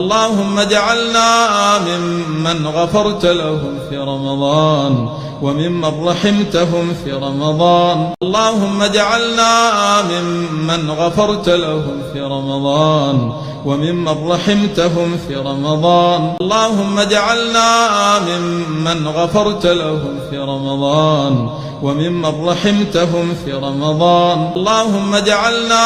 اللهم اجعلنا ممن غفرت لهم في رمضان وممن رحمتهم في رمضان. اللهم اجعلنا ممن غفرت لهم في رمضان وممن رحمتهم في رمضان. اللهم اجعلنا ممن غفرت لهم في رمضان وممن رحمتهم في رمضان. اللهم اجعلنا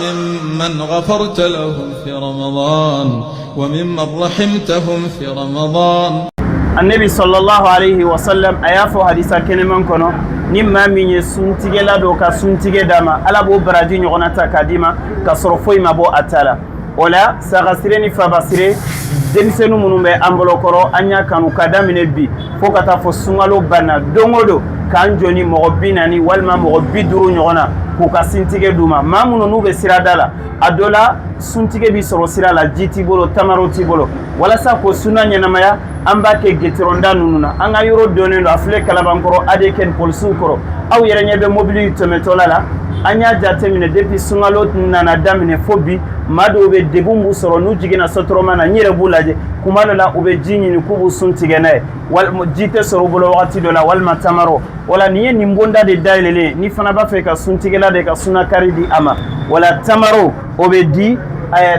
ممن غفرت لهم في رمضان وممن رحمتهم في رمضان. Annabi sallallahu alaihi wasallam a y'a fɔ hadisa kɛnɛman kɔnɔ, ni maa min ye suntigɛla dɔ ka suntigɛ d'a ma, Ala b'o baraji ɲɔgɔnna ta k'a d'i ma k'a sɔrɔ foyi ma bɔ a ta la. O la, sagasire ni fabasire, denmisɛnnin minnu bɛ an bolo kɔrɔ, an y'a kanu ka daminɛ bi fo ka taa fɔ sunkalo banna, don o don k'an jɔ ni mɔgɔ 40 walima mɔgɔ 50 ɲɔgɔn na k'u ka suntigɛ d'u ma. Maa minnu n'u bɛ sirada la, a dɔ la suntigɛ b'i sɔrɔ sira la, ji t'i bolo, tamaro t'i bolo, walasa k'o suna ɲɛnamaya, an b'a kɛ gitɔrɔnda ninnu na. An ka yɔrɔ dɔnnen don, a filɛ Kalabankɔrɔ ADK polisiw kɔrɔ. Aw yɛrɛ ɲɛ bɛ mobili tɛmɛtɔla la. An y'a jateminɛ, depuis sunkalo nana daminɛ fo bi, maa dɔw bɛ degun b'u sɔrɔ n'u jiginna sotrama na. N yɛrɛ b'u lajɛ, kuma dɔ la u bɛ ji ɲini k'u b'u sun tigɛ n'a ye, walima ji tɛ sɔrɔ u bolo wagati dɔ la, walima tamaro. Wala nin ye nin bonda de dayɛlɛlen. Ni fana b'a fɛ ka suntigɛla de ka sunakari di a ma, wala tamaro, o bɛ di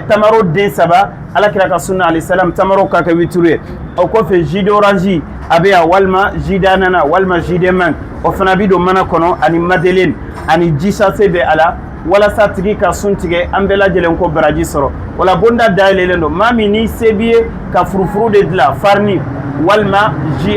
tamaro den saba. Alakira ka sunna alayhi salam, tamaro ka kɛ wituru ye. O kɔfɛ, jus d'orange a bɛ yan, walima jus d'ananas, walima jus de mangue, o fana bɛ don mana kɔnɔ, ani madeleine ani ji sachet bɛ a la, walasa tigi ka sun tigɛ, an bɛɛ lajɛlen ko baraji sɔrɔ. Wala bonda dayɛlɛlen don. Maa min ni se b'i ye ka furufuru de dilan, farini walima ji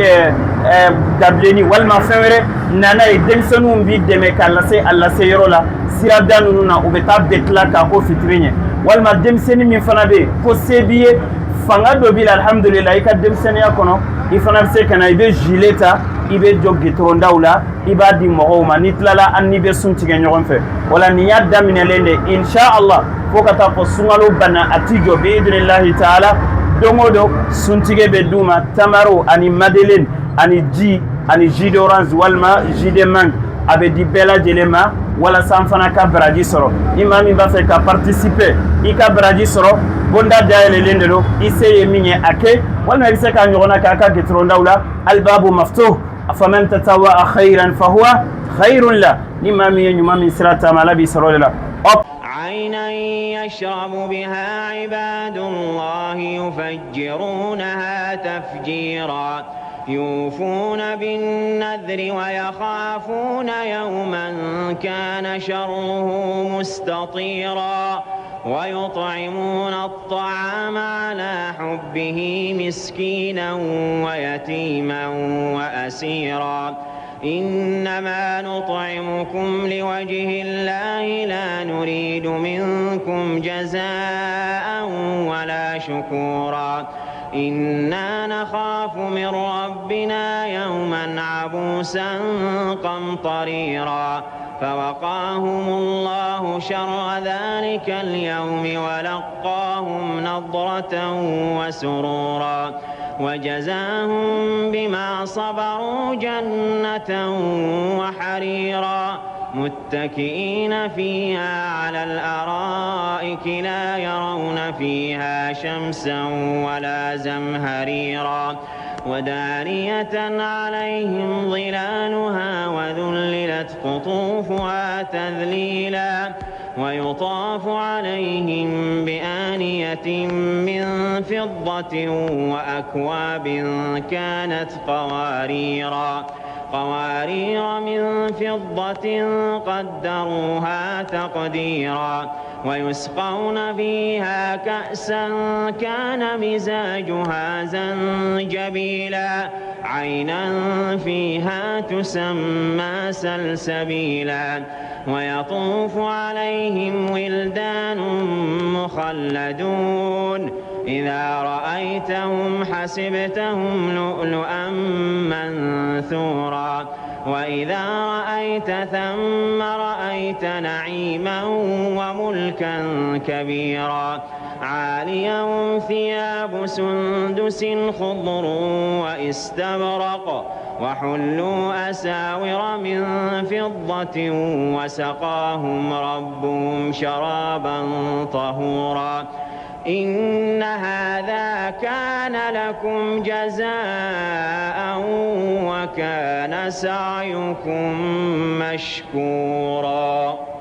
dabilenni walima fɛn wɛrɛ nana ye, denmisɛnninw b'i dɛmɛ k'a lase a lase yɔrɔ la. Sirada ninnu na, u bɛ taa bɛɛ tila k'a ko fitiri ɲɛ. Walima denmisɛnnin min fana bɛ yen ko se b'i ye, fanga dɔ b'i la, alhamdulillah, i ka denmisɛnninya kɔnɔ, i fana bɛ se ka na, i bɛ gilet ta, i bɛ jɔ gitɔrɔndaw la, i b'a di mɔgɔw ma. N'i tilala, an n'i bɛ sun tigɛ ɲɔgɔn fɛ. Wala nin y'a daminɛlen de, insha Allah, fo ka taa fɔ sunkalo banna, a ti jɔ, bi idnillahi taala. Don o don suntigɛ bɛ d'u ma, tamaro ani madeleine ani ji ani jus d'orange walima jus de mangue, a bɛ di bɛɛ lajɛlen ma, walasa an fana ka baraji sɔrɔ. Ni maa min b'a fɛ ka participer, i ka baraji sɔrɔ, bonda dayɛlɛlen de don. I se ye min ye, a kɛ, walima i bɛ se k'a ɲɔgɔnna kɛ a ka gitɔrɔndaw la. Albabu maftuh, faman tatawwa khairan fahuwa khairun la. Ni maa min ye ɲuman min sira taama, Ala b'i sɔrɔ o de la. عينا يشرب بها عباد الله يفجرونها تفجيرا. يوفون بالنذر ويخافون يوما كان شره مستطيرا. ويطعمون الطعام على حبه مسكينا ويتيما وأسيرا. إنما نطعمكم لوجه الله لا نريد منكم جزاء ولا شكورا. إنا نخاف من ربنا يوما عبوسا قمطريرا. فوقاهم الله شر ذلك اليوم ولقاهم نضرة وسرورا. وجزاهم بما صبروا جنة وحريرا. متكئين فيها على الأرائك لا يرون فيها شمسا ولا زمهريرا. ودانية عليهم ظلالها وذللت قطوفها تذليلا. ويطاف عليهم بآنية من فضة وأكواب كانت قواريرا قوارير من فضة قدروها تقديرا. ويسقون فيها كأسا كان مزاجها زنجبيلا. عينا فيها تسمى سلسبيلا. ويطوف عليهم ولدان مخلدون إذا رأيتهم حسبتهم لؤلؤا منثورا. وإذا رأيت ثم رأيت نعيما وملكا كبيرا. عاليهم ثياب سندس خضر واستبرق وحلوا أساور من فضة وسقاهم ربهم شرابا طهورا. إن هذا كان لكم جزاء وكان سعيكم مشكورا.